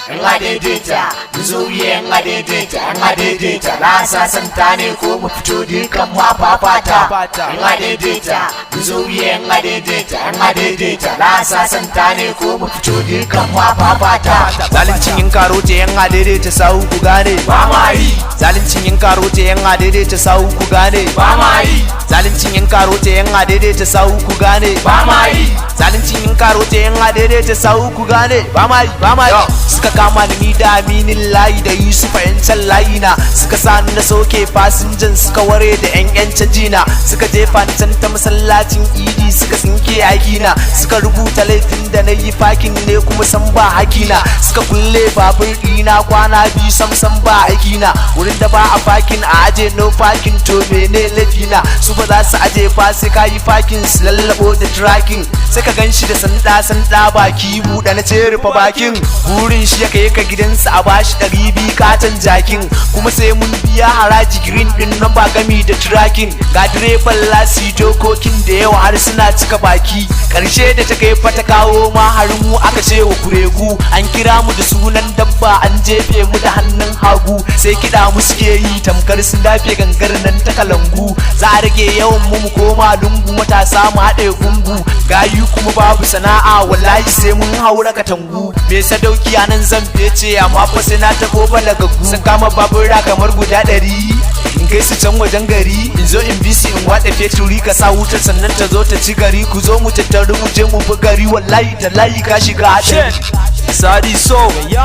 Yan adaidaita, mu zo yan adaidaita, yan adaidaita. Na sasanta ne ko mu fito dukan ma fafata. Yan adaidaita, mu zo yan adaidaita, yan adaidaita. Na sasanta ne ko mu fito dukan ma fafata. Zaluncin yin karota, yan adaidaita sahu, ku gane. Ba ma yi. Zaluncin yin karota, yan adaidaita sahu, ku gane. Ba ma yi. Zaluncin yin karota, yan adaidaita sahu, ku gane. Ba ma yi. Zaluncin yin karota, yan adaidaita sahu, ku gane. Ba ma yi, ba ma yi. Suka kama ni da aminin layi da Yusufa, yan can layi na. Suka sa ni na soke fasinjan, suka ware da yan canji na. Suka jefa ni can ta masallacin Idi, suka tsinke aiki na. Suka rubuta laifin da na yi fakin ne kuma san ba hakina. Suka kulle babur ɗina kwana 2, sam sam ba aiki na. Wurin da ba a fakin a aje "no parking", to mene laifina? Su ba za su aje ba, sai ka yi fakin, su lallabo da tracking. Sai ka gan shi da sanda sanda, baki buɗe, na ce rufe bakin. Burin shi ya kai ka gidansa a bashi 200, katon jakin. Kuma sai mun biya haraji, green din nan ba gami da tracking. Ga direban lasi, dokokin da yawa har suna cika baki. Karshe da ta kai fata kawo ma, har mu aka ce wa kuregu. An kira mu da sunan dabba, an jefe mu da hannun hagu. Sai kiɗa mu suke yi tamkar sun dafe gangar nan ta kalangu. Za a rage yawan mu, mu koma lungu, matasa mu haɗe gungu. Gayu kuma babu sana'a, wallahi sai mun haura katangu. Me sadauki a nan zan fece, amma fa sai na taɓo balagagu. Sun kama babura kamar guda 100, in kai su can wajen gari, in zo in bi su in watsa feturi. Ka sa wutar sannan ta zo ta ci gari. Ku zo mu tattaru, mu je mu bi gari. Wallahi tallahi ka shiga haɗari. Sadi so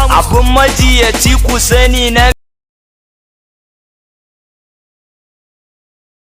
abin majiyaci, ku sani na.